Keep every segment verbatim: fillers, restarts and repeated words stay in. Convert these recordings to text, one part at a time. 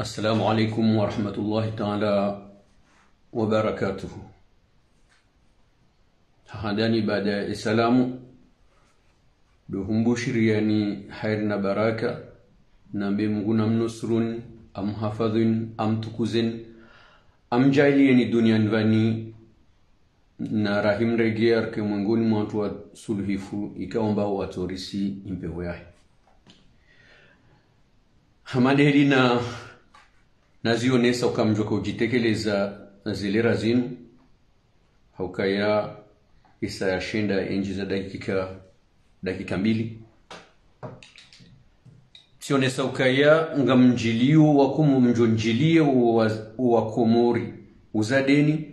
Assalamu alaikum warahmatullahi taala wabarakatuhu. Handani baada ya salamu, ndo humbushiriyani hairi na baraka, nambe Mungu namnusuruni, amhafadhwini, amtukuzeni, amdjaaliyeni duniani pvanu, na rahimredjeyi rike mwengoni mwa wandru wasuluhifu, ikao amba watsorisi impepvo yahe. Hama ndeheli na, nazionesa uka ngamdjo udjitekeleza zilera zinu, ha ukaya isa ya shenda yendji za dakika, dakika mbili. Tsionesa ukaya ngamdjiliyo wa Komo-, mdjo ndjiliye wa, wa Komori uzadeni,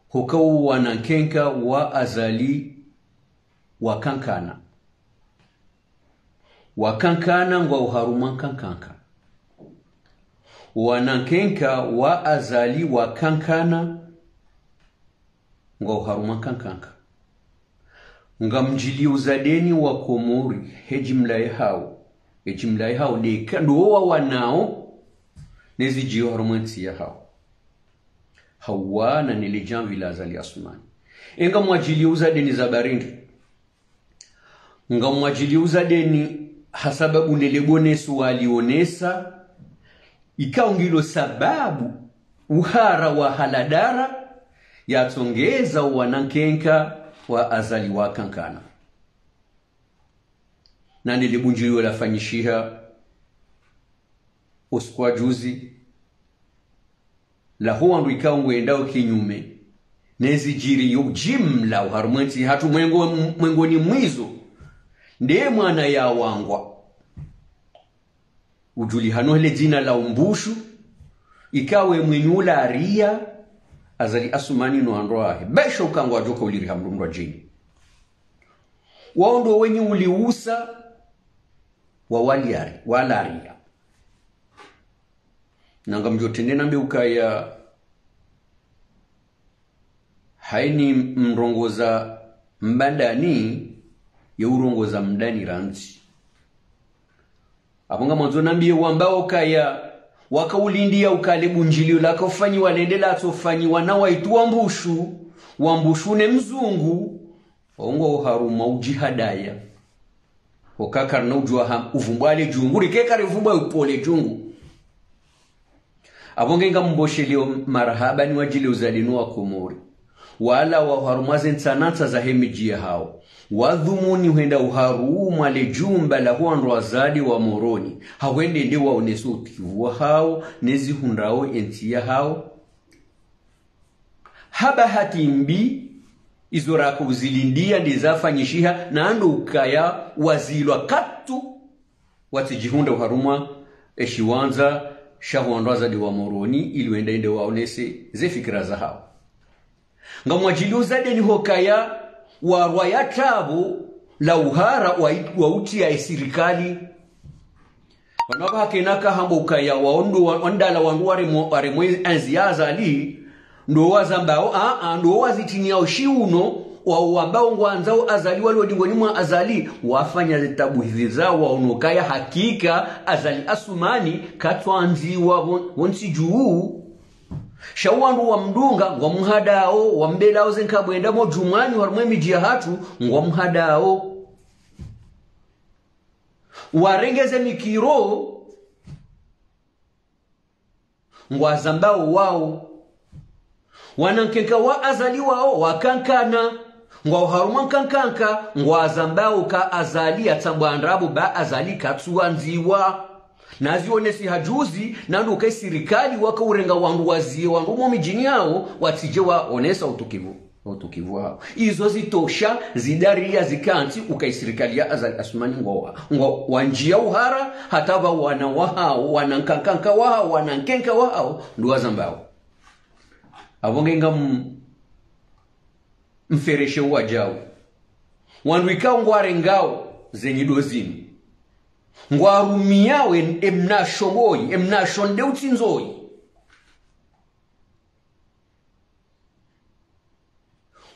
hoka wanankenka wa Azali wakankana. Wakankana ngwao harumwa nkankanka. Wanankenka wa Azali wakankana ngwao harumwa nkankanka. Ngamdjiliyo uzadeni wa Komori, he djimla yahao. He djimla yahao, ndeka, ndo wawanao, ne zidjiriyo harumwa ntsi yahao. Hawana nele djamvi la Azali Assoumani. Ngamwadjiliyo uzadeni za barindi. Ngamwadjiliyo uzadeni ha sababu nele boneso walionesa, ikao ngilo sababu uhara wa haladara, yatsongeza wanankenka wa Azali wakankana. Na nele bundjiliyo lafanyishiha usiku wa juzi, laho wandru ikao ngwendao kinyume ne zidjiriyo djimla oharumwa entsi yahatru, mwengo-, mwengoni mwa izo, nde mwana yawangwa, udjulihano hele dzina la Umbushu, ikao ye mwenyi ulariya Azali Assoumani no wandru wahe. Besho uka ngwadjoka uliriha mdru mdru wa djeni. Wao ndo wenyi uliusa wa waliari, walariya. Na ngamdjo trende nambe ukaya haini mrongoza mbandani, ye urongoza mdani randzi. Apvo ngamwandzo nambiye wambao ukaya, waka ulindiya uka le bundjiliyo laka ufanyiwa lende latsofanyiwa na waitu wa Mbushu, wa Mbushu ne mzungu, wao ngwao harumwa udjihadaya. Hoka karina udjua ha-, uvumbwa le djungu, rike karivumbwa upvo le djungu. Apvo nge ngammbosheleo marahaba ni wadjiliyo uzadeni wa Komori. Wala wa harumwa ze ntsanantsa zahe midji yahao. Wadhumuni hwenda oharumwa le djumba laho wandru wa Azali wa Moroni. Ha hwende nde waonese utukivu wahao, ne zihundrao entsi yahao. Ha bahati mbi, izo raka uzilindiya nde zafanyishiha, na ndo ukaya wazilwa katu, watsidjihundra oharumwa eshiwandza shaho wandru wa Azali wa Moroni, ili wende ende waonese ze fikira zahao. Ngamwadjiliyo uzadeni hokaya warwaya taabu la uhara wa, wa utriya esirikali. Pvanu apvaha kena kahamba ukaya wao ndo wa-, wandala wandru waremwa, waremwa entsi ya Azali, ndo wazambao, a, a, ndo wazitriniao shiuno, wa, wambao ngwandzao Azali, walo dingoni mwa Azali, wafanya zitabu hizi zao, waono ukaya hakika Azali Assoumani katsuandziwa pvo, pvontsi dju. Sha wandru wamdunga, ngwamhadao, wambelao ze nkabwenda mo djumwani, harumwa emidji yahatru, ngwamhadao. Warenge ze mikiro, ngwazambao wao. Wanankenka wa Azali wao wakankana, ngwao harumwa nkankanka, ngwazambao ka Azali yatsambwa ndrabo, ba Azali katsuandziwa. Nazionese ha juzi, na ndo uka esirikali waka urenga wandru waziye wandru mo midjini yao, watsidje waonesa utukivu. Utukivu wahao. Izo zitosha, zidariya zikantsi, uka esirikali ya Azali Assoumani ngwa, ngwa, wandjiya uhara, hata pvwa wana wahao, wanankankanka wahao, wanankenka wahao, ndo wazambao. Apvo nge ngam-, mfereshe wadjau. Wandru ikao ngwarengao ze nyido zinu. Ngwarumiyao em-, emnasho mboyi, emnasho nde utsindzoi.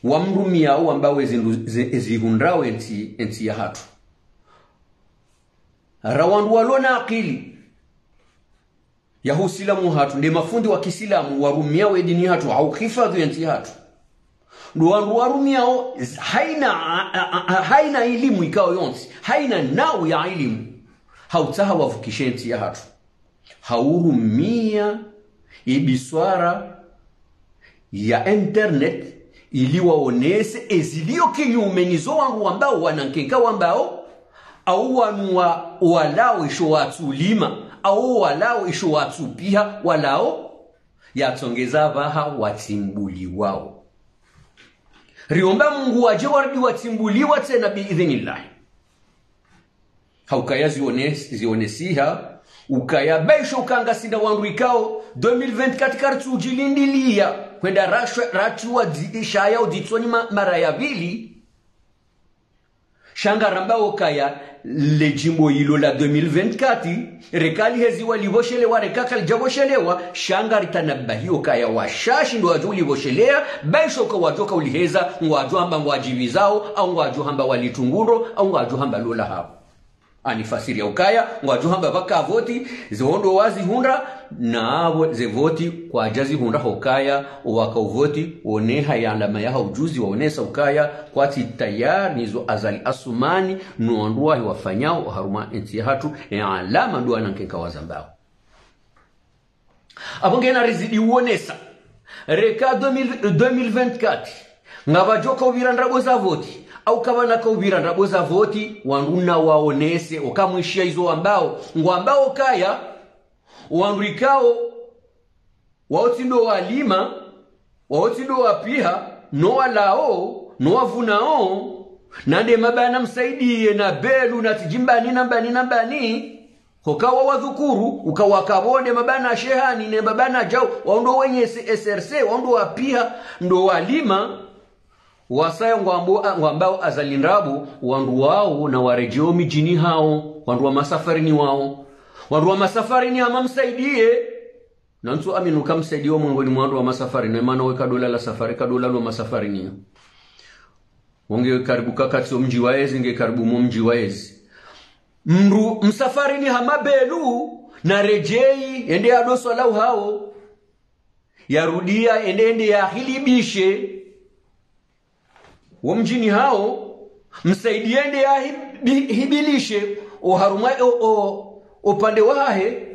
Wamrumiyao wambao ezindru ze-, ezihundrao entsi, entsi yahatru. Ra wandru walo na akili. ya usilamu hatru, nde mafundi wa kisilamu warumiao ye dini hatru, ha uhifadhwi ye ntsi hatru. Ndo wandru warumiao z-, haina, a, a, a, haina ilimu ikao yontsi, haina nau ya ilimu. Ha utsaha wavukishe ntsi ya hatru. Ha urumia ibiswara ya internet, ili waonese ezilio kinyume nizo wandru wambao, wana nkenka wambao, au wanu wa, walao isho watsulima, au walao isho watsupiha, walao, yatsongeza pvaha watsimbuliwao. Riomba Mungu wadje warudi watsimbuliwa tsena biidhinillahi. Ha ukaya zione-, zionesiha, ukaya baisho ukanga sina wandru ikao, deux mille vingt-quatre karitsu udjilindilia, kwenda rashwe, ratsu wa dzi-, shaya udzitsoni ma-, mara ya pvili. Sha ngaramba ukaya le djimbo ilo la deux mille vingt-quatre, reka liheziwa livoshelewa, reka kalidjavoshelewa, sha ngaritanabahi ukaya washashi ndo wadjo ulivoshelea, baisho ka wadjo ka uliheza, ngwadjo hamba ngwadjivizao, au ngwadjo hamba walitunguro, au ngwadjo hamba lola hao. Ani fasiri ya ukaya, ngwadjo hamba pvaka voti, ze wandru wazihundra, na apvo ze voti kwadja zihundra hukaya, waka uvoti, woneha ye alama yaha ujuzi waonesa ukaya, kwatsi tayari nizo Azali Assoumani, no wandru wahe wafanyao, oharumwa entsi yahatru, ye alama ndo wana nkenka wazambao. Apvo ngena rizidi uonesa. Reka deux mille, deux mille vingt-quatre. Ngapvadjo ka upvira ndrabo za voti. Au kapvana ka upvira ndrabo za voti. Wandru na waonese. Uka mwishia izo wambao. Ngwambao kaya. Wandru ikao. Wao tsi ndo walima. Wao tsi ndo wapiha. No walao. No wavunao. Na nde mabana msaidie. Na belu. Na tsidji mbani. Na mbani. Na mbani. Hoka wawadhukuru, uka wakapvo nde mabana shehani, ne mabana djau, wao ndo wenye C S R C, wao ndo wapiha, ndo walima, wasaya ngwambo-, ngwambao Azali ndrabo, wandru wao na waredjeo midjini hao, wandru wa masafarini wao, wandru wa masafarini hama msaidie, na ntsu amini uka msaidie wa mwengoni mwa wandru wa masafarini, mana we kadola la safari, kadola lwa masafarini. Wo nge karibu kakati o mdji wa ezi, nge karibu mo mdji wa ezi. Mndru msafarini hama belu, na redjei, ende ya doso lau hao. Ya rudia, ende, ende ya hilibishe. Wo mdjini hao, msaidie ende ya hibi-, hibilishe, oharumwa, o, o, opande wahahe.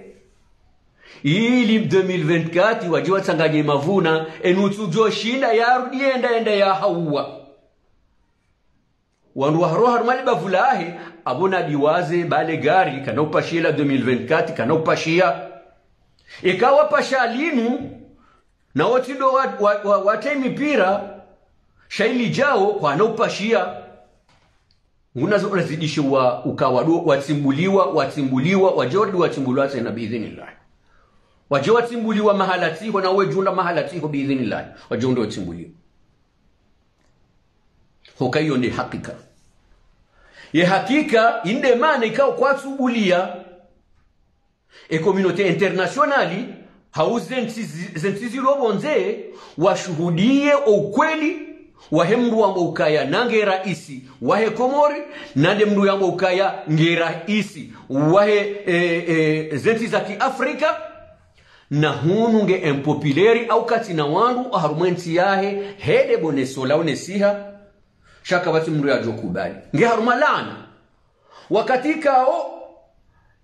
Ili deux mille vingt-quatre, wadji watsanganye mavuna, enu tsudjo shinda, ya rudi enda, enda ya hauwa. Wandru waharo harumwa libavu lahe, apvo na diwaze, bale gari, kana upashia la deux mille vingt-quatre, kana upashia. Eka wapasha linu, na wotsi ndo wa, wa, wa, wate mipira, sha ili djao, kwana upashia. Nguna zo unazidishe wa, uka wado, watsimbuliwa, watsimbuliwa, wadje wadi watsimbuliwa tsena biidhinillahi. Wadje watsimbuliwa mahala tsiho, na wedjunda mahala tsiho biidhinillahi. Wadje wunde watsimbuliwa. Hoka iyo nde hakika. Ye hakika, inde mana ikao kwatsubulia. E communauté internationale, hau zentsi zi-, zentsi zilo pvondze, washuhudie o ukweli, wahe mndru wamba ukaya nange raisi, wahe Komori, nande mndru yamba ukaya nge raisi, wahe, e, e, zentsi za kiAfrika, na hunu nge impopulaire au katsina wandru oharumwa entsi yahe, hende pvo ne sola unesiha, sha kapvatsi mndru yadjo kubali. Nge harumwa laana. Wakati kao,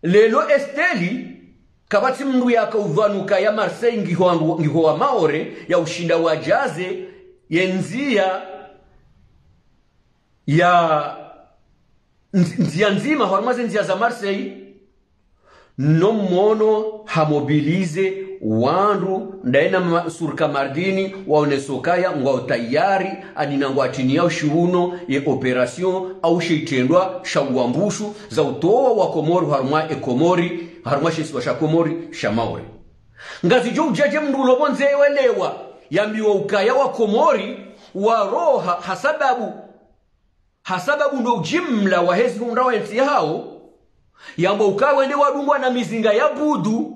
lelo Esteli, kapvatsi mndru yaka upvanuka ya Marseille ngiho wangu, ngiho wa Maore, ya ushinda wadjaze, ye ndzia, ya ndzi-, ndzia ndzima, harumwa ze ndzia za Marseille, no mmono ha mobilize wandru, ndaye na ma-, Sourka Mardini, waoneso kaya, ngwa utayari, adina ngwa tini ya ushiuno, ye opération, au she itrendwa, sha uwambushu, za utowa wa Komori, harumwa e Komori, harumwa she isiwa sha Komori, sha Maore. Ngazidjo udjadje mndru ulo pvondze welewa, yambiwa ukaya wa Komori, waroha, ha sababu, ha sababu ndo ujimla wahe zihundra wa entsi yahao, yamba ukaya wende wadungwa na mizinga ya budu.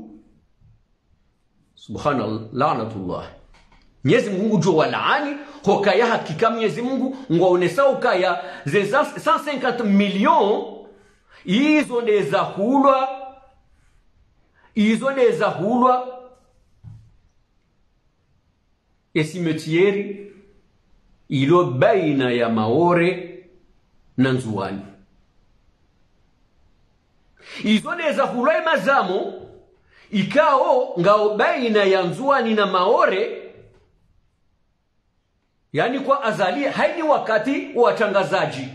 Subhanallah, laanatullah. Mnyezi Mungu ngudjo walaani, hokaya hakika Mnyezi Mungu ngwaonesa ukaya ze za cent cinquante millions, izo nde zahulwa, Izo ndeza hulwa e cimetière ilo baina ya Maore na Ndzuwani. Izo ndeza hulwa e mazamo ikao ngao baina ya Ndzuwani na Maore. Yaani kwa Azali, haini wakati watrangazadji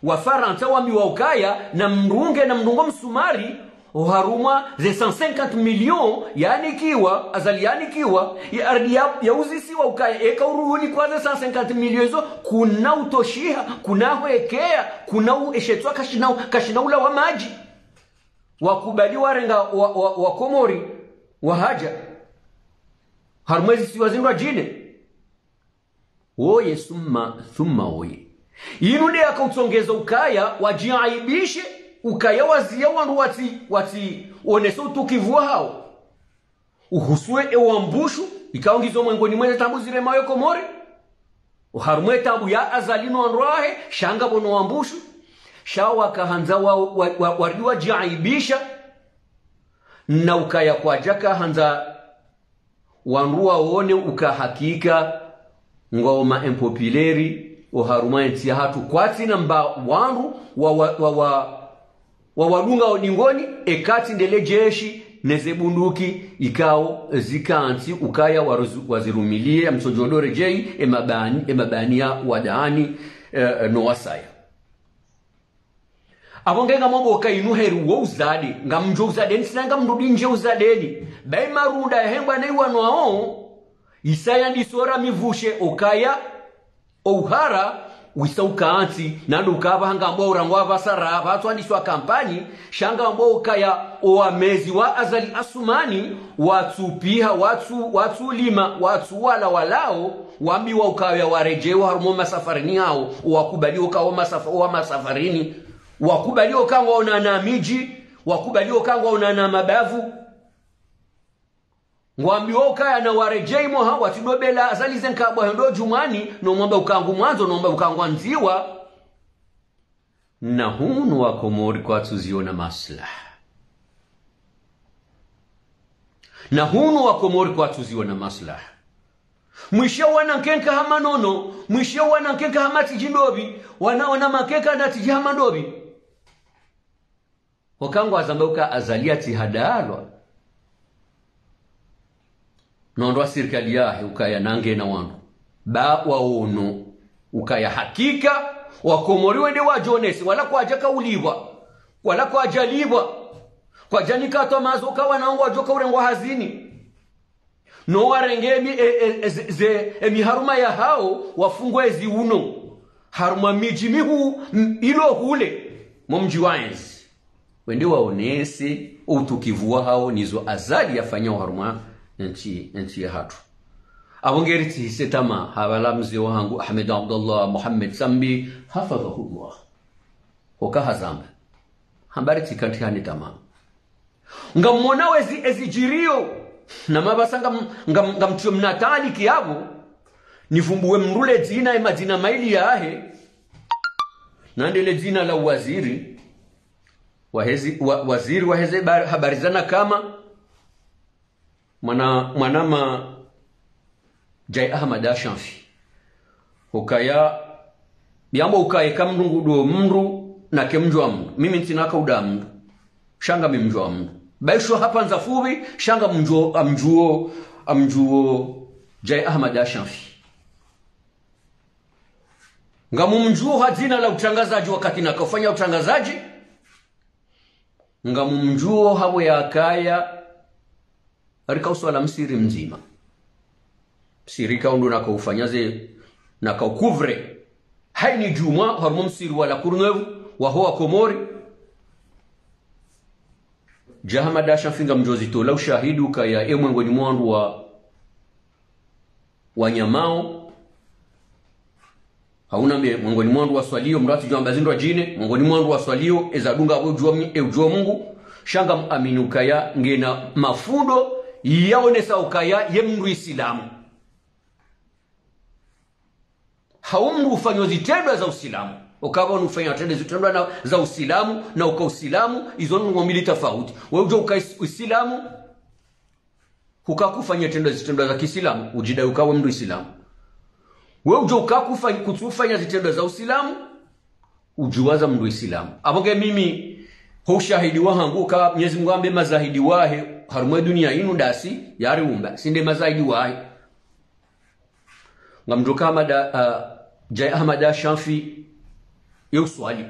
wa Farantsa wambiwa ukaya namrunge, namrungo msumari oharumwa ze cent cinquante millions yanikiwa, Azali yanikiwa, ye ardhi ya, yauzisiwa ukaya eka uruhuni kwa ze cent cinquante millions izo, kuna utoshiha, kuna hwekeya, kuna u-, eshetswa kashina, kashina ula wa madji. Wakubali warenga wa, wa, wa Komori, wahadja harumwa ezisiwa zindrwadjine. Woye summa thumma woye. Inu nde yakautsongeza ukaya wadjiaibishe, ukaya waziya wandru watsi, watsi onese utukivu wahawo. Uhusu e wambushu, ikao ngizo mwengoni mweze tabu ziremawo e Komori. Oharumwa e tabu ya Azali no wandru wahe, sha ngapvo no wambushu. Sha wakahandza wa, wa, wa, waridi wadjiaibisha, na ukaya kwadjakahandza wandru waone uka hakika ngwao ma impopulaire oharumwa entsi yahatru, kwatsina mba wandru wa, wa, wa, wa, wawadunga odingoni, ekatsi ndele jeshi neze bunduki ikao zikantsi ukaya waruzu-, wazirumilie, ya mtsodjo ndo redjei emabani, emabani ya wadaani, eh, no wasaya. Apvo nge ngamwambo uka inu heri wo uzade, ngamdjo uzadeni, sina ngamrudi ndje uzadeni. Bayi marunda yahengwa na iwanwao, isaya ndisora mivushe okaya, ouhara, wisa ukantsi, nando ukapva hangambwa urangwa pvasara, pvatswandiswa kampanyi, sha ngambwa ukaya owamezi wa Azali Asumani, watsupiha, watsu, watsulima, watsuwala walao, wambiwa ukaya waredjei oharumwa masafarini yao, wakubali uka o masafa-, wa masafarini, wakubali uka ngwaonana midji, wakubali uka ngwaonana mabavu. Ngwambiwa ukaya na waredjei mwaha, watsidobela Azali ze nkabwa hendo djumwani, no mwamba uka ngumwandzo, no mwamba uka ngwandziwa. Na hunu wa Komori kwatsuziona maslaha. Na hunu wa Komori kwatsuziona maslaha. Mwishe wana nkenka hama nono, mwishe wana nkenka hama tsidji ndopvi, wana, wana makenka na tsidji hama ndopvi. Oka ngwazamba uka Azali atsihadalwa no wandru wa sirikali yahe ukaya nangena wandru. Ba waono ukaya hakika wa Komori wende wadjonese, wala kwadjakaulipvwa, wala kwadjalipvwa, kwadjanikatwa mazo uka wanao ngwadjoka urengwa hazini. No warenge emi, e, e, e, ze, ze, emiharuma yahao, wafungwe ezi uno. Harumwa midji mihuu, m-, ilo hule, mo mdji wa ezi. Wende waonese utukivu wahao nizo Azali yafanya oharumwa entsi, entsi yahatru. Apvo ngeri tsihise tama, hapvala mze wahangu Ahmed Abdallah Mohamed Sambi, hafadhahullah. Oka hazamba. Hamba ritsikantsi hane tama. Ngamwona wezi ezidjiriyo, na mapvasa ngam-, ngam-, ngamtrio mna taaliki yapvo, nivumbuwe mndru le dzina, emadzina maili yahe, nande le dzina la waziri, wahezi, wa, waziri waheze ba-, habari za nakama, mwana, mwanama Djae Ahamada Shanfi. Ukaya, yambo ukaya eka mndru ngudo mndru, nake mdjuwa mndru. Mimi ntsina kauda mndru. Sha ngami mdjuwa mndru. Baisho hapvandza fupvi, sha ngamdjuwo, amdjuwo, amdjuwo Djae Ahamada Shanfi. Ngamumdjuwo ha dzina la utrangazadji wakati nakaufanya utrangazadji. Ngamumdjuwo hapvo yakaya, arika uswala msiri mdzima. Msiri kaundu nakaufanya ze, nakaukuvre. Haini djumwa, harumwa msiri wa La Courneuve, waho wa Komori. Djae Ahamada Shanfi ngamdjo zitowa ushahidi ukaya e mwengoni mwa wandru wa, wanyamao. Hauna mbe, mwengoni mwa wandru waswalio, mndru atsudjwamba zindru adjine, mwengoni mwa wandru waswalio, eza dunga apvo udjuwa mi-, e udjuwa Mungu, sha ngamuamini ukaya ngena mafundo, yaonesa ukaya ye mndru Isilamu. Hau mndru ufanyo zitrendwa za Usilamu. Ukapvo unu ufanya trende zitrendwa na, za Usilamu, na uka Usilamu, izo ndrongoo mbili tafauti. We udjo uka is-, Usilamu, Huka kufanya zitrendwa, zitrendwa za kiislamu, udjidai uka we mndru islamu. We udjo uka kufa-, kutsufanya zitrendwa za uislamu, udjiwaza mndru islamu. Apvo nge mimi, ho ushahidi wahangu, uka Mwenyezi Mungu ambe mazahidi wahe, harumwa dunia inu ndasi, yariumba, si nde mazahidi wahe. Ngamdjo uka Ahmada, ah, djae Ahmada Shanfi, ye uswali.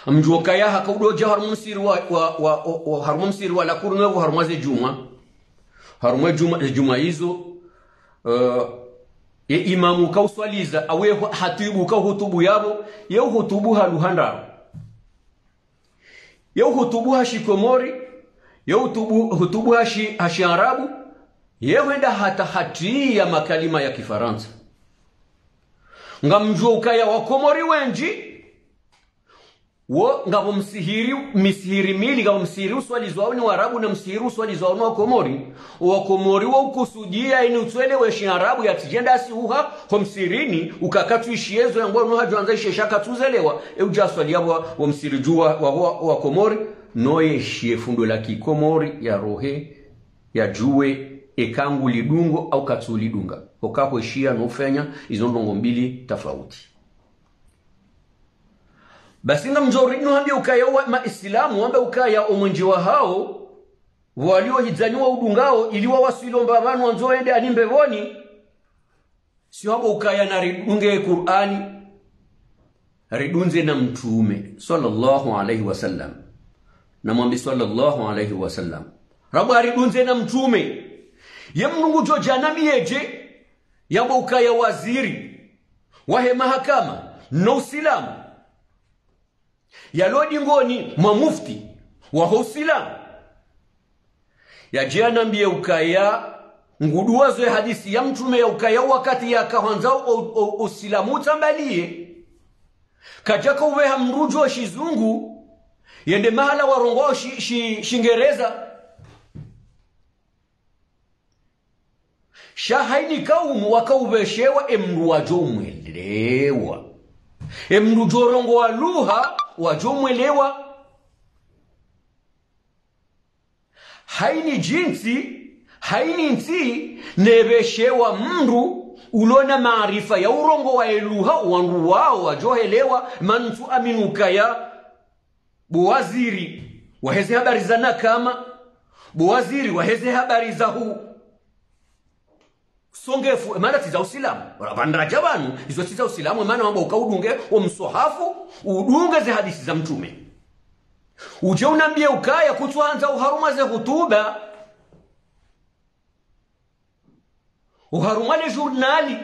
Ngamdjo ukaya haka udodja harumwa msihiri wa, wa, wa, wa, wa, harumwa msihiri wa La Courneuve, harumwa ze djumwa. Harumwa djumwa, ze djumwa izo, eh, ye imamu uka uswaliza, awe hu-, hatibu uka uhutubu yapvo, ye uhutubu ha luha ndraru. Ye uhutubu ha shikomori, ye utubu, hutubu ha shi-, ha shiarabu, ye hwenda hata hatriya makalima ya kifarantsa. Ngamdjo ukaya wakomori wendji, wo ngapvo msihiri, misihiri mili, ngapvo msihiri uswalizwao ni warabu na msihiri uswalizwao ni wakomori. Wakomori wo ukusudia ini utsuelewe shiarabu yatsidje ndasi uha, ho msihirini, uka katsuishiye zo yambwa no hadjwandza ishe sha katsuzelewa, e udja swali yapvo wo msihiri dju wa, wa, wa, wakomori, no yeshiye fundo la kikomori yarohe, yadjuwe eka ngulidungo au katsulidunga. Hoka hweshiya no ufanya, izo ndrongo mbili tafauti. Basi ngamdjo ridnu hambia ukaya wa, maislamu, wambe ukaya omwendje wahao, pvo walio hidzani wa udungao, ili wawaswili omba pvanu wandzo wende ani mbepvoni, sio hamba ukaya naridunge Kur'ani, ridunze na Mtrume, swallallahu alayhi wa sallam. Namwambi swallallahu alayhi wa sallam. Ramba ridunze na Mtrume. Ye mndru ngudjo dja nambiye dje, yamba ukaya waziri wahe mahakama no usilamu, yalo dingoni mwa mufti waho usilamu, yadje yanambiye ukaya nguduwazo ye hadisi ya Mtrume ya ukaya wakati yakahwandza o, o, usilamu utsambaliye, kadjaka upveha mndru djo shizungu, yende mahala warongowao shi, shi, shingereza. Sha hayini kaumu waka upveshewa emndru wadjo umwelewa. Emndru djo rongowa luha wadjo umwelewa. Hayini djintsi, hayini ntsi, nepveshewa mndru ulo na maarifa ya urongowa eluha wandru wao wadjo helewa, mana ntsu amini ukaya bo waziri waheze habari za nakama, bo waziri waheze habari za hu songefu, emana tsi za usilamu. Pvandradja pvanu, izo tsi za usilamu, emana wamba uka udunge omswahafu, udunge ze hadisi za Mtrume. Udje unambiye ukaya kutsuhandza oharumwa ze hutuba, oharumwa le journal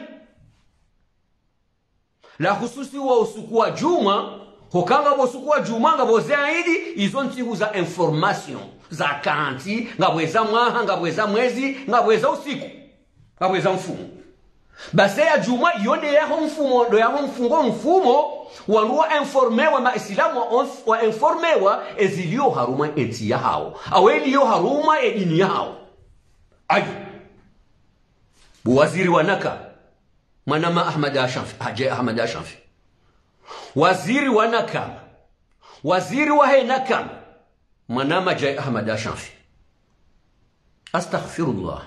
la hususi wa usiku wa djumwa, hoka ngapvo usiku wa djumwa, ngapvo ze aidi, izo ntsihu za information, za kanti, ngapvo eza mwaha, ngapvo eza mwezi, ngapvo eza usiku, ngapvo eza mfumo. Basi ya djumwa, iyo nde yaho mfumo, ndo yaho mfungo, mfumo, wandru wa informewa, maislamu wa onf-, wa informewa, ezilio harumwa entsi yahao. Awe ilio harumwa edini yahao. Ayi. Bo waziri wa nakama, mwanama Ahmada Shanfi, hadje Ahmada Shanfi. Waziri wa nakama. Waziri wahe nakama, mwanama djae Ahmada Shanfi. Astaghfirullah.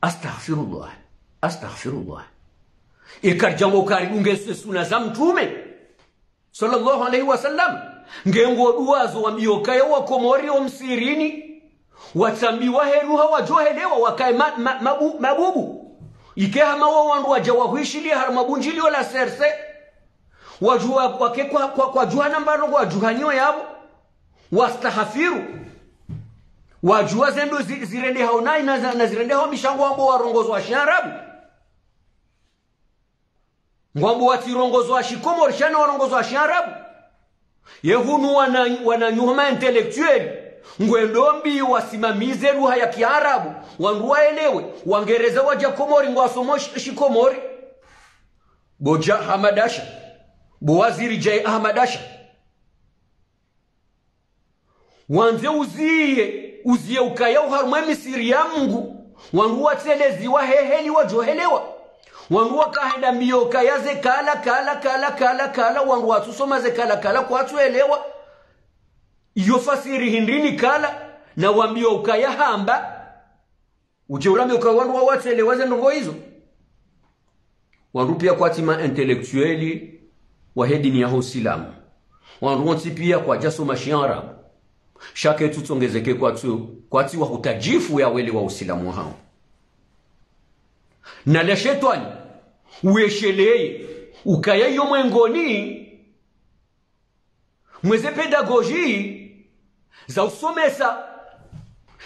Astaghfirullah. Astaghfirullah. Eka ridjamba uka ridunge ze suna za Mtrume, swallallahu alayhi wa sallam, nge ngoduwazo wambiye ukaya wakomori omsihirini, watsambiwa he luha wadjo helewa, wakaye ma-, ma-, mabu-, mabubu. Ike hama wo wandru wadja wahwishiliye harumwa bundjilio la serse. Wadjuha, wake kwa, kwa, kwadjuha namba ndrongo wadjuha nyo yapvo. Wastahafiru. Wadjuha zendro zi-, zirendehao nayi na za-, na zirendehao mishango wambo warongozwa shiarabu. Ngwambo watsirongozwa shikomori sha na warongozwa shiarabu. Ye hunu wana, wananyuhuma intellectuel, ngwendo mbi wasimamize luha ya kiarabu, wandru waelewe, wangereza wadja Komori ngwasomo shi-, shikomori. Bo dja Ahmada Sha, bo waziri djae Ahmada Sha. Wandze uziye, uziye ukaya oharumwa emisihiri ya Mungu, wandru watseleziwa he heli wadjo helewa. Wandru wakahenda mbiyo ukaya ze kala, kala, kala, kala, kala, wandru watsusoma ze kala, kala, kwatsuelewa. Iyo fasiri hindri ni kala, na wambiyo ukaya hamba, Udje urambe uka wandru wawatselewa ze ndrongoo izo. Wandru pia kwatsi ma intellectuels wahe dini yaho usilamu. Wandru wontsi pia kwadjasoma shiarabu. Sha ketsu tsongezeke kwatsu, kwatsi wa hutadjifu ya welewa usilamu wahawo. Na le shetwani, uesheleye, ukaya iyo mwengoni, mweze pédagogie za usomesa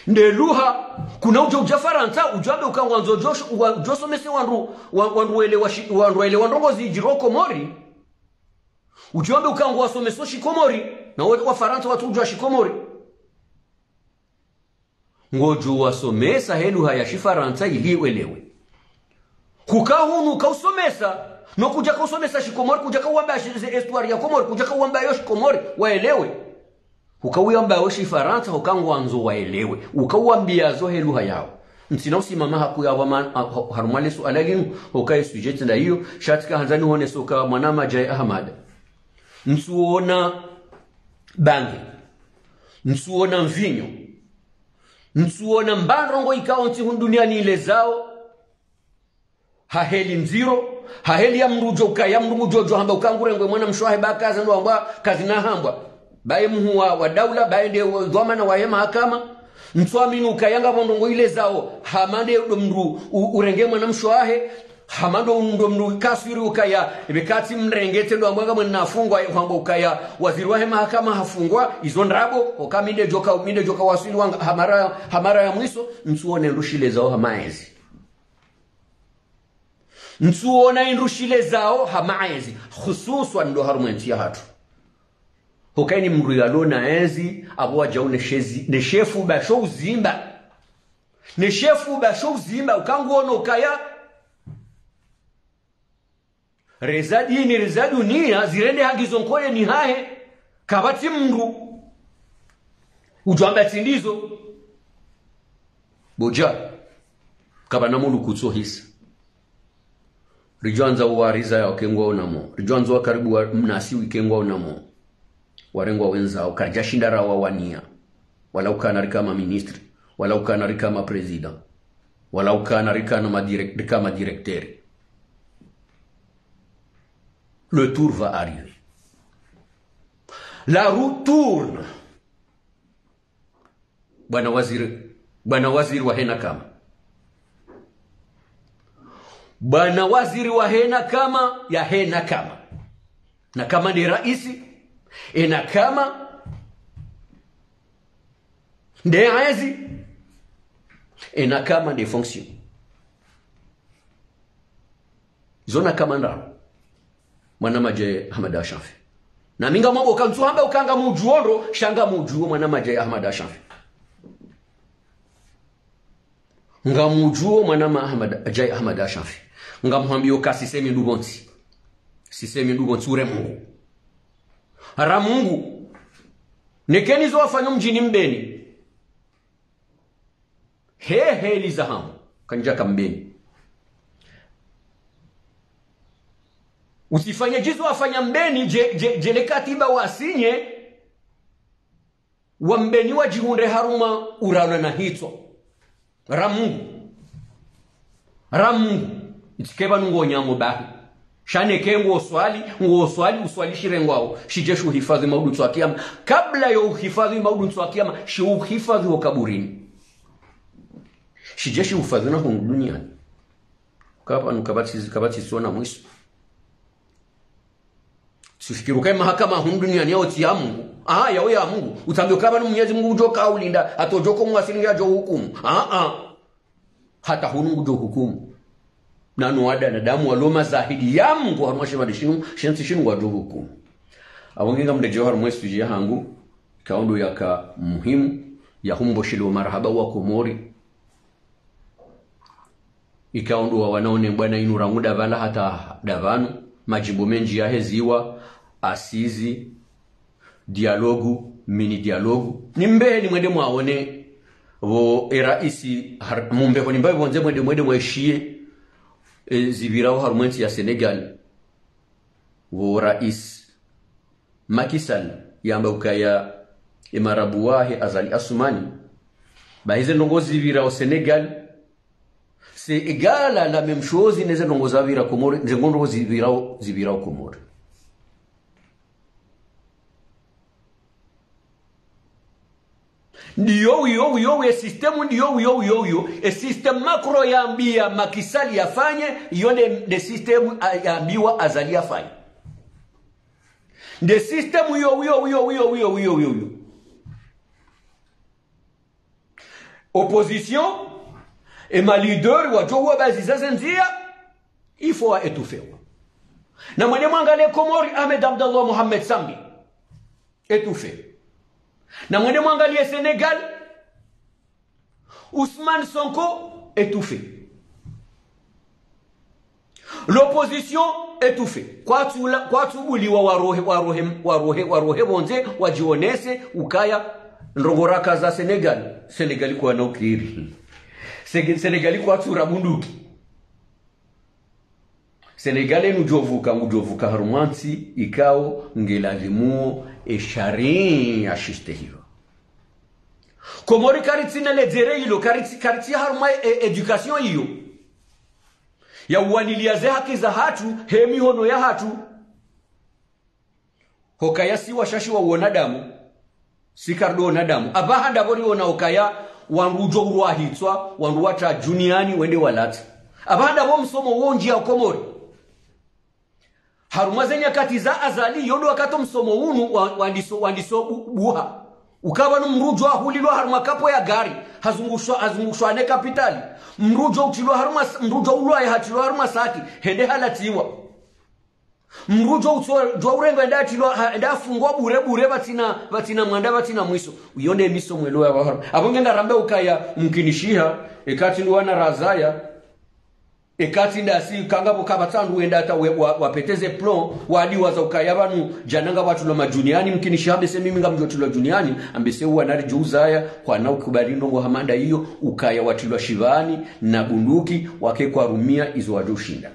nde lugha, kuna udjo udja Farantsa, udjo ambe uka ngwandzo udjo, udjo somese wandru, wa- wandru welewa shi- wandru welewa ndrongoo zidjiri ho Komori. Udjo ambe uka ngwasomeso shikomori, na wa- Wafarantsa watsu udjua shikomori. Ngodjo wasomesa he lugha ya shifarantsa ili welewe. Huka hunu uka usomesa, no kudjaka usomesa shikomori, kudjaka uwamba shi- ze histoire ya Komori, kudjaka uwamba yo shikomori, waelewe. Huka uwamba yo shifarantsa, huka ngwandzo waelewe. Uka uwambia zo he lugha yawo. Ntsina usimama haku ya waman, ha- ha- harumwa le suala linu, huka ye sujet nda iyo, sha tsika handza nihonese uka mwanama Djae Ahamada. Ntsuona bange. Ntsuona mvinyo. Ntsuona mba ndrongoo ikao ntsi hunu duniani ilezao. Ha heli ndziro, ha heli ya mndru udjo ukaya mndru ngudjo udjo hamba uka ngurengwe mwana mshe wahe ba kaza ndo hambwa, kazina hambwa. Baye muhuu wa, wa daula, baye nde wa- dhwamana wahe mahakama. Ntsuamini ukaya ngapvo ndrongoo ilezao, hama nde ndo mndru u- urenge mwana mshe wahe, hama ndo ndo mndru kaswiri ukaya, ibe katsi mrenge tsi ndo hambwa ngamwena afungwa, hambwa ukaya, waziri wahe mahakama hafungwa, izo ndrabo, oka mi nde djoka, mi nde djoka waswili wanga, ha mara, ha mara ya mwiso, ntsuone ndru shilezao hama ezi. Ntsuona indru shilezao hama ezi, hususwan ndo harumwa entsi yahatru. Huka ini mndru yalo na ezi, apvo wadjau ne shezi, ne shefuba sho uzimba. Ne shefuba sho uzimba, uka nguono ukaya. Reza dini, reza dunia, zirende hangizo nkoleni hahe, kapvatsi mndru udjo amba tsi ndizo. Bodja, kapvana muluku tso hisa. Ridjo andza uwariza ya uke ngwaonamo. Ridjo andza wa karibu wa mnasi uke ngwaonamo. Warengwa wendza, uka ridja shinda rawawania. Wala ukana rika ma ministre. Wala ukana rika ma président. Wala ukana rika na ma direc- rika ma directeur. Le tour va arriver. La roue tourne. Bwana waziri, bwana waziri wahe nakama. Bwana waziri wahe nakama, yahe nakama. Nakama nde raisi, e nakama nde ezi, e nakama nde fonction. Zo nakama ndraru. Mwanama Djae Ahamada Ashanfi. Na mi ngamwambo uka ntsuhamba uka ngamudjuo ndro, sha ngamudjuo mwanama Djae Ahamada Ashanfi. Ngamudjuo mwanama Ahamada, Djae Ahamada Ashanfi. Ngamhwambio uka sisemi ndru pvontsi. Sisemi ndru pvontsi ure Mungu. Ra Mungu. Nekeni zo wafanya mdjini Mbeni. He heli za hamu, kandjaka Mbeni. Usifanye djizo wafanya Mbeni, dje, dje, dje le katiba wasinye, wa Mbeni wadjihundre harumwa uralwa na hitswa. Ra Mungu. Ra Mungu. Itsi ke pvanu ngo nyamo bahi. Sha neke ngo swali, ngo swali, uswali shirengwao. Shidje shi uhifadhi maudu ntsu wa kiyama. Kabla yo uhifadhi maudu ntsu wa kiyama, shi uhifadhi ho kaburini. Shidje shi uhifadhi na hunu duniani. Kapvanu kapvatsi, kapvatsi sona mwiso. Tsifikiri uka ye mahakama hunu duniani yao tsi ya Mungu. Aha, yao ya Mungu. Utsambe uka pvanu Mwenyezi Mungu udjo ka ulinda, hata udjo ko mwasili yadjo hukumu. Aha. Hata hunu ngudjo hukumu. Nanu wada na damu walo mazahidi ya Mungu harumwa shipvandre shinu, shentsi shinu ngwadjo hukumu. Apvo nge ngamredjeo harumwa e sujet yahangu, ikao ndo yaka muhimu, ya humbo shile wa marahaba wa Komori. Ikao ndo wa wanaone bwana inu rangu dapvala hata dapvanu, madjimbo mendji yaheziwa, asizi, dialogue, mini dialogue. Nimbe ni mwende mwaone, pvo e raisi, har- mumbe ho nimba pvondze mwende mwende mwaishiye, e, zipvirao harumwa entsi ya Sénégal. Pvo raisi Macky Sall, yamba ukaya e marabu wahe Azali Assoumani. Bahi ze ndrongoo zipvirao Sénégal, C'est égal à la même chose, neze ndrongoo zapvira Komori, neze ndrongoo zipvirao, zipvirao Komori. Ndiyo, iyo, iyo, e système, ndiyo, iyo, iyo, iyo. E système Macron yambia Macky Sall yafanye, iyo nde, nde système a-, yambiwa Azali yafanye. Nde système iyo, iyo, iyo. Opposition, e ma leader wadjo huwa bazi za zendzia, il faut wa étouffer wa. Na mwende mwangalie Komori, Ahmed Abdallah Mohamed Sambi, étouffé. Na mwende mwangalie Sénégal, Ousmane Sonko, étouffé. L'opposition, étouffée. Kwatsu la-, kwatsu buliwa warohe, warohe, warohe, warohe pvondze, wadjionese, ukaya, ndrongoo raka za Sénégal. Sénégal kwana ukiri. Sege-, Sénégal kwatsu ra bunduki. Sénégal inu djovuka, ngudjovuka harumwa ntsi, ikao, ngilazimuo, e sharia shistehiwa. Komori karitsina ledzere ilo, karitsi, karitsi harumwa e, éducation iyo. Ya uwanilia ze haki zahatru, he mihono yahatru. Hukaya si washashi wa wanadamu, si kardo wanadamu. Apvaha ndapvo riona hukaya, wandru udjo urwa hitswa, wandru watra duniani, wende walatsa. Apvaha ndapvo msomo wo ndjia Komori. Harumwa ze nyakati za Azali, iyo ndo wakati msomo unu wa-, wandiso, wandiso bu-, buha. Ukaya pvanu mdru udjo ahulilwa harumwa kapo ya gari, hazungushwa, hazungushwa ne kapitali. Mdru udjo utrilwa harumwa s-, mdru udjo ulwaye hatrilwa harumwa saki, hende halatsiwa. Mdru udjo utso-, udjo urengwa enda atrilwa, ha-, enda afungwa bure bure pvatsina, pvatsina mwanda, pvatsina mwiso. Iyo nde misomo ilo ya pvahara. Apvo nge ngaramba ukaya mkinishiha, ekati ndo wana razaya, ekati ndasi kanga pvo kapvatsi wandru wenda hata we-, wa-, wapvete ze plomb, wadiwaza ukaya pvanu, djana ngapvwatrilwa madjuniani, mkinishiha ambese mimi ngamdjotrilwa djuniani, ambese uwana ridjo uzaya, kwana ukubali ndrongoo hama nda iyo, ukaya watrilwa shivani, na bunduki, wake kwarumia izo wadjo ushinda.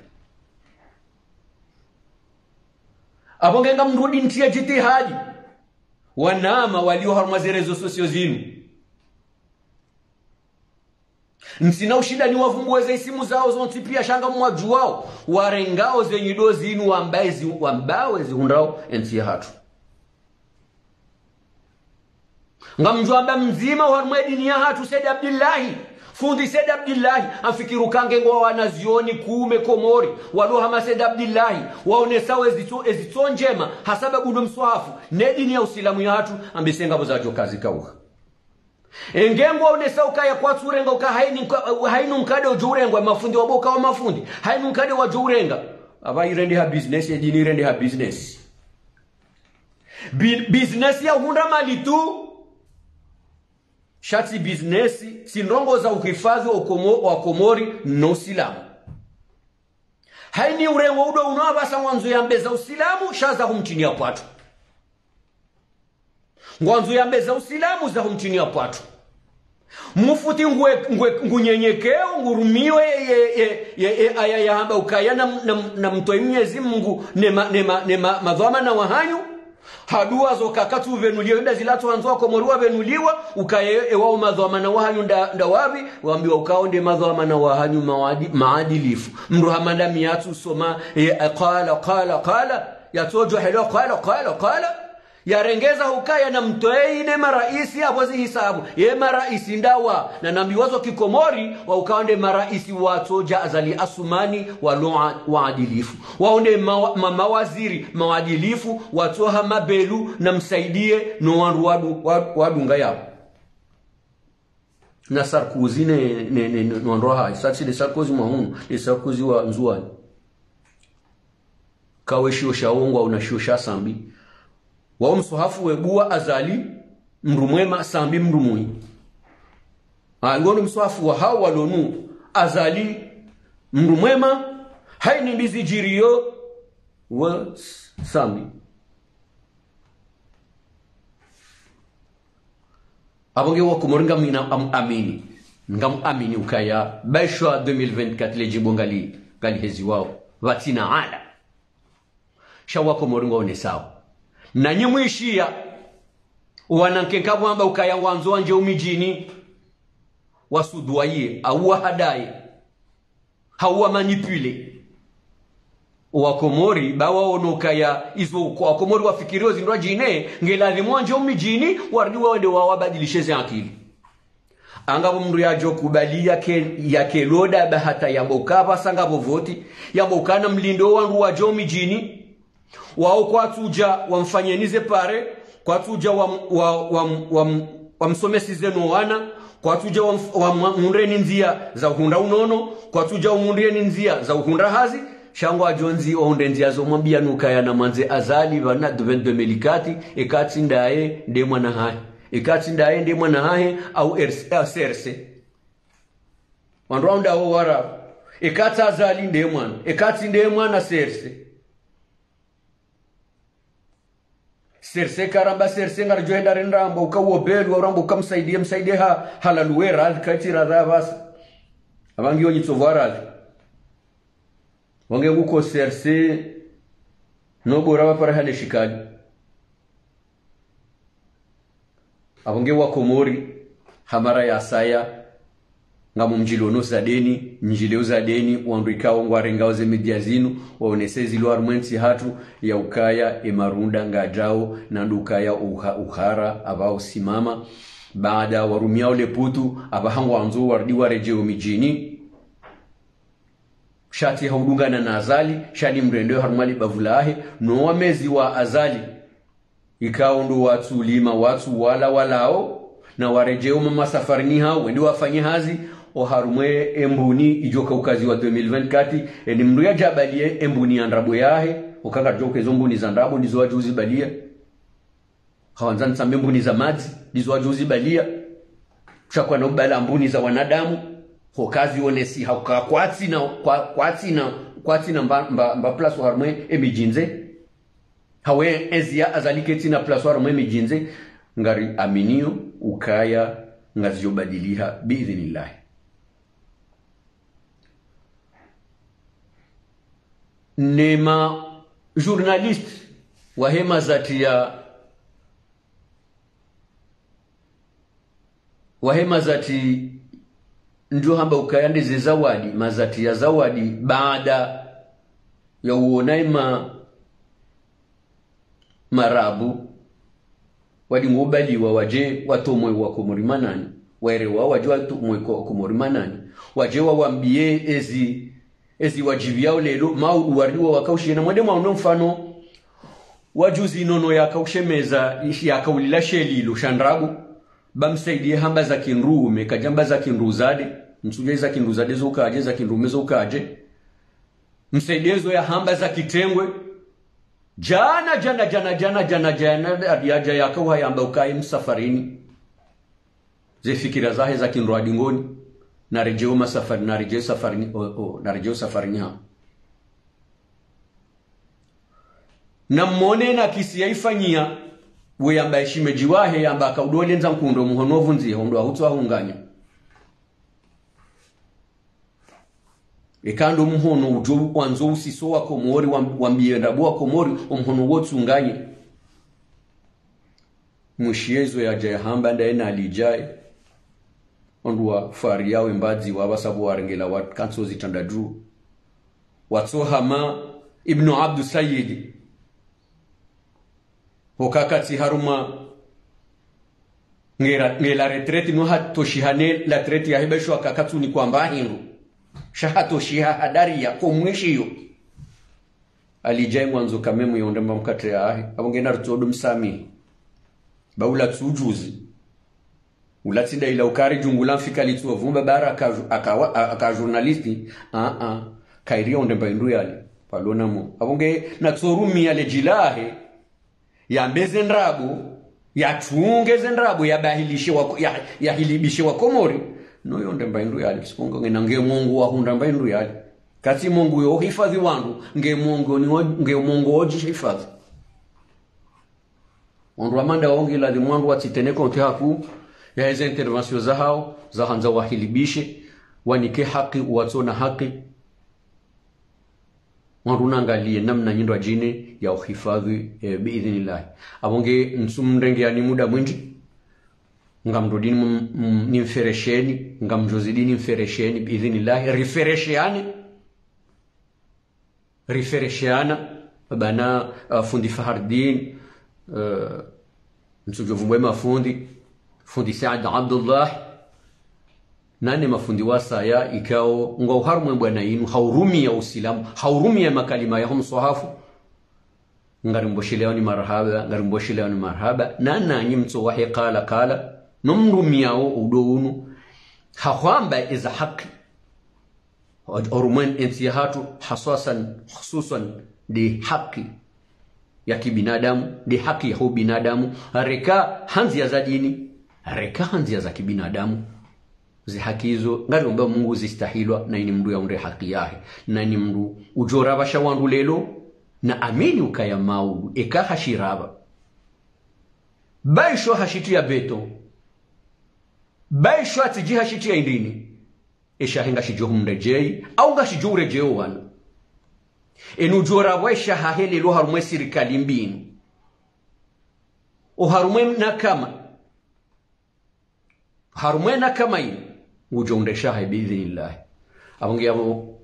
Apvo nge ngamrudi ntriye djitihadi. Wanama walio harumwa ze réseaux sociaux zinu. Ntsina ushinda niwavumbuwe ze isimu zao zontsi pia sha ngamwadjuwao. Warengao ze nyido zinu wambae zi-, wambawe zihundrao entsi yahatru. Ngamdjo amba mdzima harumwa e dini yahatru Said Abdillahi. Fundi Said Abdillahi, amfikiri uka nge ngwa wanazioni kume Komori, walo hama Said Abdillahi, waonesao ezitso, ezitso ndjema, hasababu ndo mswahafu, ne dini ya usilamu yahatru, ambese ngapvo zadjo kazi kauha. Enge ngwaonesao ukaya kwatsu urenga uka haini nka-, haini nkade udjo urengwa, mafundi waboka wa mafundi, haini nkade wadjo urenga. Apvaha irendeha business, e dini irendeha business. Bi-, business ya uhundra mali tu. Sha tsi business, tsi ndrongoo za uhifadhi wa Komo-, wa Komori no usilamu. Haini urengwa udo uno apvasa ngwandzo yambe za usilamu, sha za humtrini ya pwatru. Ngwandzo yambe za usilamu, za humtrini ya pwatru. Mufti ngwe, ngwe, ngunyenyekeo, ngurumiwe ye, ye, ye, ye, ye aya yahamba ukaya na, na, namtwai Mwenyezi Mungu, ne ma, ne ma, ne ma, madhwamana wahanyu. Haduwa zo kakatsu upvenuliwa, inda zilatso handzo wa Komori wapvenuliwa, ukaya e wao madhwamana wahanyu nda, nda wapvi, wambiwa ukao nde madhwamana wahanyu mawadi-, maadilifu. Mdru hama nda mi yatsu soma, e, qala, qala, qala, yatsodjo helewa qala, qala, qala. Yarengeza hukaya namtwai ne maraisi apvo zihisabu. Ye maraisi ndawa, na nambiwa zo kikomori, wa ukao nde maraisi watsodja Azali Asumani walo a-, waadilifu. Wao nde mawa-, ma-, mawaziri, mawadilifu, watsoha mabelu, na msaidie, no wandru wadu-, wa-, wadunga yapvo. Na Sarkozy ne, ne, ne, ne, no wandru wahahe, sa tsi le Sarkozy mwa hunu, le Sarkozy wa Ndzuwani. Kawe shio sha wongwa una shio sha Sambi. Wao mswahafu webuwa Azali, mdru mwema, Sambi mdru mwi. Ah, ngono mswahafu wahao walo nu, Azali, mdru mwema, haini mbi zidjiriyo, wa S-, Sambi. Apvo nge wa Komori ngamina am-, amini. Ngamu amini ukaya, baishwa deux mille vingt-quatre le djimbo ngali, ngali heziwao. Pvatsina ala. Sha wa Komori ngwaonesao. Nanyi mwishiya, wanamke nkapvo wamba ukaya ngwandzo wandje umidjini, wasuduwaye, au wahadaye. hau wa manipuler Wakomori, ba waono ukaya izo kwa Wakomori wafikirio zindru djine, nge lazimu wandje omidjini, warudi wende wawabadilishe ze akili. Anga bo mndru yadjo kubali yake, yake loda ba hata yambe uka pvasa ngapvo voti, yambe uka namlinde wandru wadje omidjini, wao kwatsudja wamfanyeni ze pare, kwatsudja wam-, wa-, wam-, wam-, wamsomesize no wana, kwatsudja wam-, wam-, wamhundreni ndzia za uhundra unono, kwatsudja wamhundreni ndzia za uhundra hazi, sha ngwadjo ndzi wahundre ndzia zo mwambia nukaya namwandze Azali pvanu vingt-deux mille quatre, eka tsi ndaye nde mwana hahe. Eka tsi ndaye nde mwana hahe, au R C, ah, C R C. Wandru wao ndawo wararu. Eka tsi Azali nde mwana. Eka tsi nde mwana C R C. C R C karamba C R C ngaridjo henda rende ramba uka uwo belu, ramba uka msaidie, msaidie ha, halaluwe radhi, kaitsi radhi apvasa. Apvangi onyi tsovwa radhi. Wange nguko C R C, no bora wapara hale shikali. Apvo nge Wakomori, ha mara ya saya, ngamumdjilio no uzadeni, mdjilio uzadeni, wandru ikao ngwarengao ze media zinu, waonese zilio harumwa entsi hatru, ya ukaya emarunda ngayadjao, na ndo ukaya uha-, uhara, apvao simama. Baada warumia ole putu, apvaha ngwandzo warudi waredjeo midjini. Sha tsi ha udungana na Azali, sha ni mrende harumwa libavu lahe, no wamezi wa Azali. Ikao ndo watsulima, watsuwala walao, na waredjeo mamasafarini hao, wende wafanye hazi, oharumwa embuni idjo kaukazi wa deux mille vingt-quatre, eni mndru yadje abalie embuni ya ndrabo yahe, oka ngaridjo uka ezo mbuni za ndrabo, ndizo wadjo uzibalia. Hawandza nitsambe mbuni za madzi, ndizo wadjo uzibalia. Sha kwana ubala mbuni za wanadamu, ho kazi onesi, hauka kwatsina, kwa-, kwatsina, kwatsina mba, mba, mba place harumwa emidji ndze. Hawe ezi ya Azali ketsina place harumwa emidji ndze, ngari aminio ukaya ngazidjo badiliha biidhinillahi. Ne ma journaliste wahe mazati ya, wahe mazati ndjo hamba ukaya nde ze zawadi, mazati ya zawadi baada ya uona ema marabu, wadi ngo ubaliwa wadje watromwe Wakomori manani, waerewa wadje watromwe Wakomori manani, wadje wawambie ezi, ezi wadjiviao lelo, maudu wariwa wakaushiye na mwende mwaono mfano, wadjuzi nono yakaushemeza, ishi yakaulila shelilo, sha ndrabo, ba msaidie hamba za kindrume, kadjamba za kindruzade, mtsudje za kindruzade zo kadje, za kindrume zo kadje. Msaidie zo yahamba za kitrengwe. Djana, djana, djana, djana, djana, djana, yadja yakauha yamba ukaye msafarini. Ze fikira zahe za kindrwadingoni. Naredjeo masafari, naredjeo safarini, o, o, naredjeo safarini ha. Namwone na kisi yaifanyia, we yamba eshimedji wahe, yamba akaudole ndza nkundo muhono ovunzi, hondo ahutsu ahunganya. Eka ndo muhono udjo wandzo usiso Wakomori, wam-, wambie ndrabo Wakomori, omhono wo tsunganye. Mwishiye zo yadja yahamba ndaye na alidjaye. Wandru wafariao embadzi wapvasa pvo warengela wakantso zitranda dju. Watso hama Ibnu Abdu Sayidi. Hoka katsi harumwa ngera, ngela retraite no hatoshiha ne la retraite yahe besho aka katsunikwa mba hindru. Sha hatoshiha hadari ya ko mwishiyo. Alidjaye ngwandzo kamemu yonde mba mkatre yahe. Apvo ngena rutsodo msamihi. Ba ula tsi udjuzi. Ula tsi nda ila ukari djungu la mfika litsu ovumba bara aka, aka, aka journaliste. Ah, ah. Kairi yonde mba indru yale. Palona mo. Apvo nge natsorumia le dji lahe. Yambe ze ndrabo, yatunge ze ndrabo, yabahilishe wa, ya, yahilibishe Wakomori. No yonde mba indru yale, sikongo ngena nge Mungu wahundra mba indru yale. Katsi Mungu yo hifadhi wandru, nge Mungu ni wa, nge Mungu odji hifadhi. Wandru wa manda wongi lazimu wandru watsitene konti haku, ya eze intervention zahao, zahandza wahilibishe, wanike haki, uwatsona haki. Wandru nangalie namna nyindro djine ya uhifadhi, eh, biidhinillahi. Apvo nge ntsumrenge yani muda mwindji. Ngamdjo dini m-, m-, nimferesheni, ngamdjo zidi nimferesheni, biidhinillahi. Riferesheane. riferesheana, bana, ah, fundi Fahardin, eh, ntsudjo vumbwe mafundi, fundi Saad Abdullah, nane mafundi wasaya, ikao, ngwao harumwa ebwana inu, ha urumia usilamu, ha urumia makalima yaho mswahafu, ngarimbosheleani marahaba, ngarimbosheleani marahaba, na nanyi mtso wahe kala kala, no mrumiao udo unu, ha hwamba eza haki. Harumwa entsi yahatru, haswasan, hususan, nde haki ya kibinadamu, nde haki ya ubinadamu, reka ha ndzia za dini, reka ha ndzia za kibinadamu. Ze haki izo, ngariomba Mungu zistahilwa, na ini mndru yaundre haki yahe, na ini mndru udjo rapva sha wandru lelo, na amini ukaya maudu, eka hashirapva. Baisho hashitria beto, baisho atsidji hashitria indrini, eshahe ngashidjo humredjei, au ngashidjo uredjei owanu. Enu udjo rapva eshahahe lelo harumwa esirikali mbi inu. O harumwa enakama. Harumwa enakama inu. Ngudjo undre eshahahe biidhinillahi. Apvo nge apvo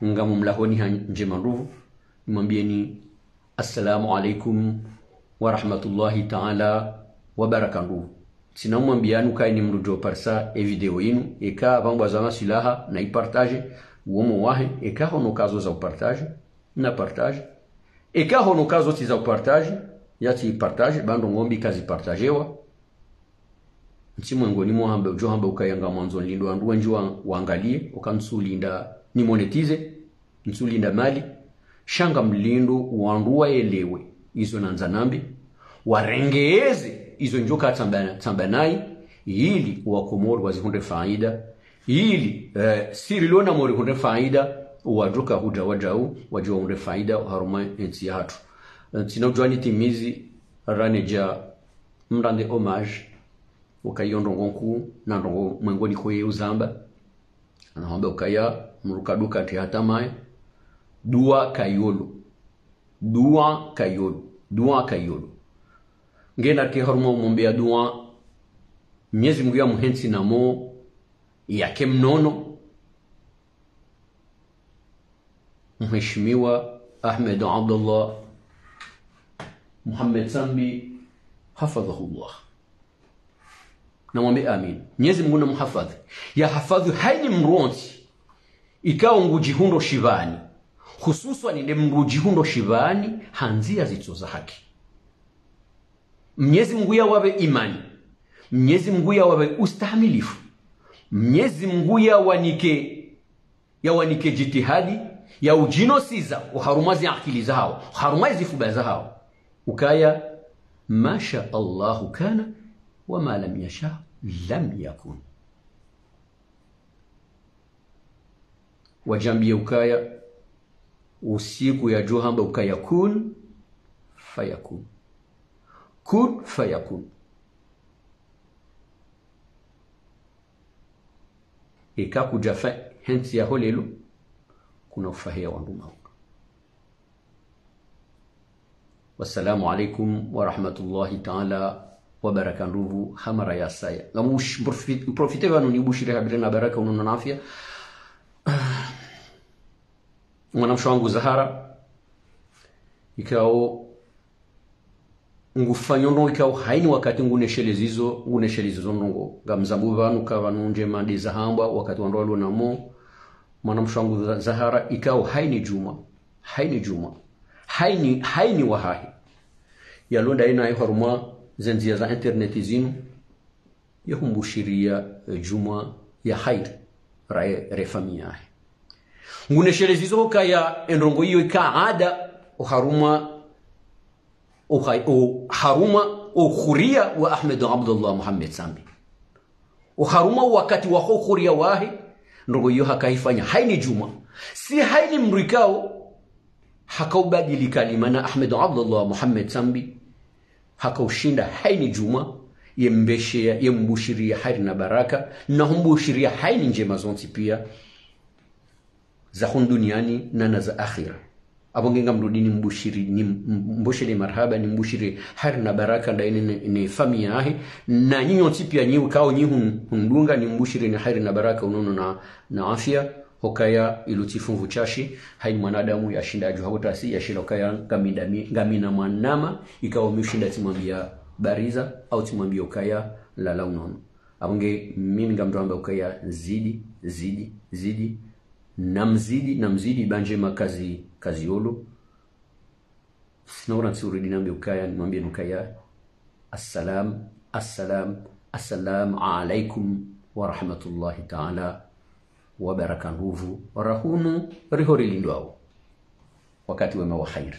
ngamumlahoni ha ndjema ndruvu. Nimwambieni, assalamu alaikum wa rahmatullahi ta'ala wa barakatuh. Tsina umwambiani ukaya ini mndru djo parisa e video inu, eka pvangwa za masilaha na ipartage, uomo wahe, eka hono kazo za upartage, na partage. Eka hono kazo tsi za upartage, yatsi partage, ba ndrongo mbi kazipartagewa. Ntsi mwengoni mwa hamba, udjo hamba ukaya ngamwandzo nilinde wandru wendji wa, wangalie, uka ntsulinda ni monétiser, ntsulinda mali, sha ngamlindo wandru waelewe izo nandza nambe, warengeze izo ndjoka tsamba, tsamba nayi, ili wakomori wazihundre faida, ili, eh, si rilo namo rihundre faida, wadjoka hudja wadjau, wadjo wahundre faida, harumwa entsi yahatru. Eh, tsina udjua nitimizi, ranedja mrande hommage, uka iyo ndrongo nkuu, na ndrongo mwengoni koye uzamba. Ana hamba ukaya, mruka duka nti hata maye. Dua kayolo. Dua kayolo. Dua kayolo. Ngena ke harumwa umombeya dua, Mnyezi Mungu yamuhentsi namo, yake mnono. Mheshimiwa Ahmed Abdallah Mohamed Sambi, hafadhahullah. Namwambe amin. Mnyezi Mungu namuhafadhi. Yahafadhi hayina mndru wontsi ikao ngudjihundro shipvani. Hususwani nde mndru udjihundro shipvani ha ndzia zitso za haki. Mnyezi Mungu yawapve imani. Mnyezi Mungu yawapve ustahamilifu. Mnyezi Mungu yawanike, yawanike djitihadi ya udjinosiza oharumwa zi akili zahao, oharumwa zifuba zahao. Ukaya, ma sha Allahu kana, wa ma lam yasha lam yakun. Wadjambie ukaya, usiku yadjo hamba ukaya kun fayakun. Kun fayakun. Eka kudjafa hentsi yaho lelo, kuna ufaheya wandru maudu. Wassalamu alaikum wa rahmatullahi ta'ala wa barakatuh. Hamara ya saya. Ngamu sh-, mprofi-, mprofite pvanu nibushire habari na baraka unono na afya. Mwanamshe wangu Zahara, ikao ngufanyo ndrongo ikao hayina wakati nguneshelezizo, nguneshelezizo ndrongo. Ngamzambu pvanu ka pvanu ndjema nde zahambwa, wakati wandru walo namo. Mwanamshe wangu Za-, Zahara, ikao hayina djumwa. Hayina djumwa. Hayina, hayina wahahe. Yalonda yina harumwa zendzia za internet zinu. Yahumbushiriya, eh, djumwa ya hairi. Raye, re famiyi yahe. Nguneshelezizo ukaya endrongo iyo ika ada oharumwa, oha-, oharumwa, ohuria wa Ahmed Abdallah Mohamed Sambi. Oharumwa wakati waho ohuria wahe, ndrongo iyo hakaifanya hayina djumwa. Si hayina mndru ikao, hakaubadili kalima na Ahmed Abdallah Mohamed Sambi, hakaushinda hayina djumwa, yembesheya, yembushiriya hairi na baraka, na humbushiriya hayina ndjema zontsi pia, za hunu duniani na na za akhira. Apvo nge ngamrudi nimbushiri, nim-, mboshelee marahaba, nimbushiriye hairi na baraka, ndaye ne, ne, ne famiyi yahe, na nyinyi nyontsi pia nyi ukao nyi hun-, hundunga, nimbushiriye ni hairi na baraka unono na, na afya. Hukaya ilo tsi funvu shashi, haina mwanadamu yashinda yadjuha hotasi, yashinda ukaya ngami ndami, ngamina mwanama, ikao mi ushinda tsimwambia bariza, au tsimwambia ukaya lala unono. Apvo nge mimi ngamdjo amba ukaya zidi, zidi, zidi, namzidi, namzidi, bandje makazi, kazi yolo. Sina ura ntsi uridi nambe ukaya, nimwambie nukaya, assalam, assalam, assalamu alaikum wa rahmatullahi ta'ala wa barakatuhu. Rahunu riho rilindwao. Wakati wema wa khairi.